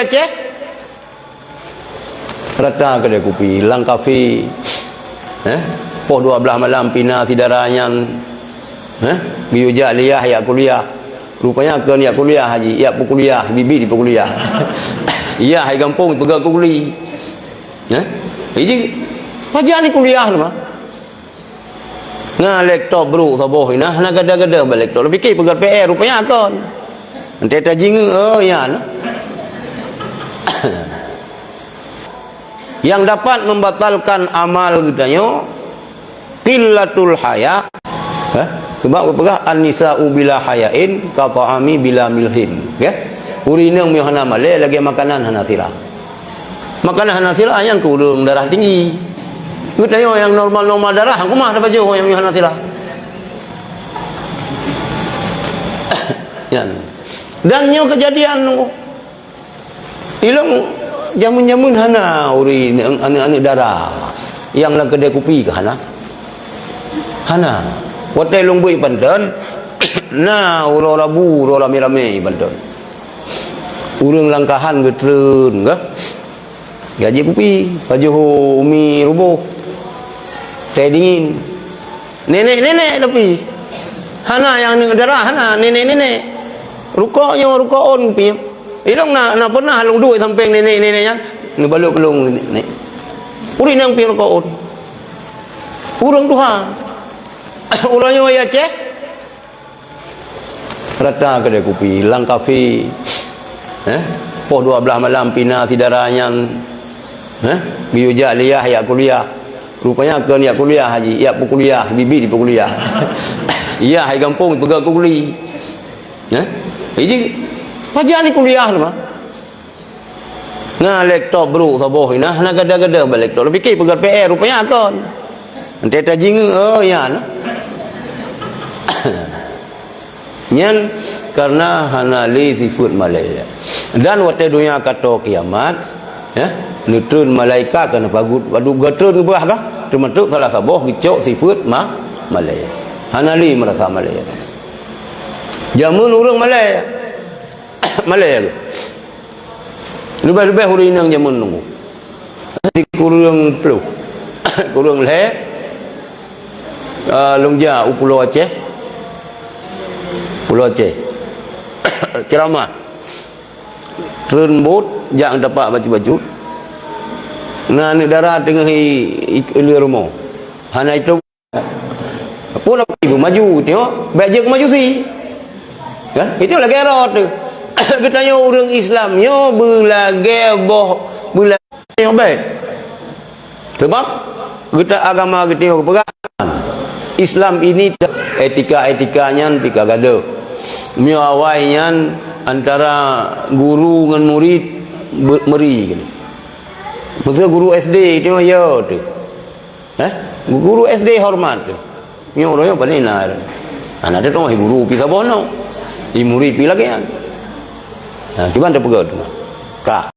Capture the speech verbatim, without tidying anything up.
Aceh? Rata keudè kupi, lam kafe. Eh? Poh dua belas malam pih na si dara nyan. Eh? Geuyue jak lé yah jak kuliah. Rupanya kon jak kuliah haji, jak peukuliah, bibi dipeukuliah. Yah hai gampông peugah keu guli. Eh? Jadi, pajan ni kuliah teuma. Na laptop brôk saboh, na, na gada-gada bak laptop. Pike peugah P R, rupanya kon. Entah tajingeuk, oh, ya, nah. Yang dapat membatalkan amal geutanyoe, qillatul haya. Eh? Sebab geupeugah, "An-nisa'u bila hayain ka ta'ami bila milhin." Okey? Ureueng inong meuhana malée lagée makanan hana sira. Makanan hana sira nyan keu ureueng darah tinggi. Geutanyoe nyang normal-normal darah, kumah tapajoh nyang hana sira. Nyan. Dan nyoe keujadian nunggu. Ilong jameun-jameun hana ureueng aneuk-aneuk dara nyang lam keudè kupi ka hana. Hana. Watée lôn beuet Banten, na uroe Rabu, uroe ramé-ramé Banten. Ureueng langkahan geutreun, ka? Gajék kupi, pajoh umi ruboh. Teh dingin. Nenek-nenek tapi. Hana nyang aneuk dara, hana nenek-nenek. Rukok nyoe, rukok ôn kupi. Ilong na, na pernah lôn duek sampéng nenek-nenek nyan. Neubalot keu lôn nenek. Ureueng nyang pi rukok ôn. Ureueng tuha. Uroe nyoe ya Aceh. Rata keudè kupi, lam kafe. Eh? Poh dua belas malam pih na si dara nyan. Eh? Geuyue jak lé yah jak kuliah. Rupanya kon jak kuliah haji, jak peukuliah, bibi dipeukuliah. Yah hai gampông peugah keu guli. Eh? Jadi, pajan ni kuliah teuma. Na laptop brôk saboh, na, na gada-gada bak laptop. Pike peugah P R, rupanya kon. Entah tajingeuk, oh, ya, nah. Nyan karena hana lé sifeuet malée. Dan watée donya ka toe kiamat, ya, neutreun malaikat ka neupagut, padub geutreun geubeurah kah? Teumasuk salah saboh geucok sifeuet ma-, malée. Hana lé meurasa malée. Jameun ureueng malée. Malée. Leubeh-leubeh ureueng inong jameun nunggu. Sikureueng ploh. Kureueng lhée, ah, lôn jak u Pulo Aceh. Pulo Aceh. Ceuramah. Treun bot, jak tapak bacut-bacut. Na aneuk dara teungoh i, i, i lheueh rumoh. Hana itong. Pun apa ibu maju, tengok, baik je ke maju si. Kan? Itu lagi error tu. Geutanyoe ureueng Islam, nyoe beulagée boh, beulagée nyoe baik. Sebab geuta agama geutanyoe geupeugah, Islam ini etika-etika nyan pih ka gadoh. Meunyoe awai nyan antara guru ngon murid be-, meuri. Masa guru S D tu ya tu. Eh? Guru S D hormat tu. Nyoe uroe nyoe paling na. Anak tu tengah guru pi saboh no. Di murid pi lagi kan. Ha, cuman dia peugah tu. Ka.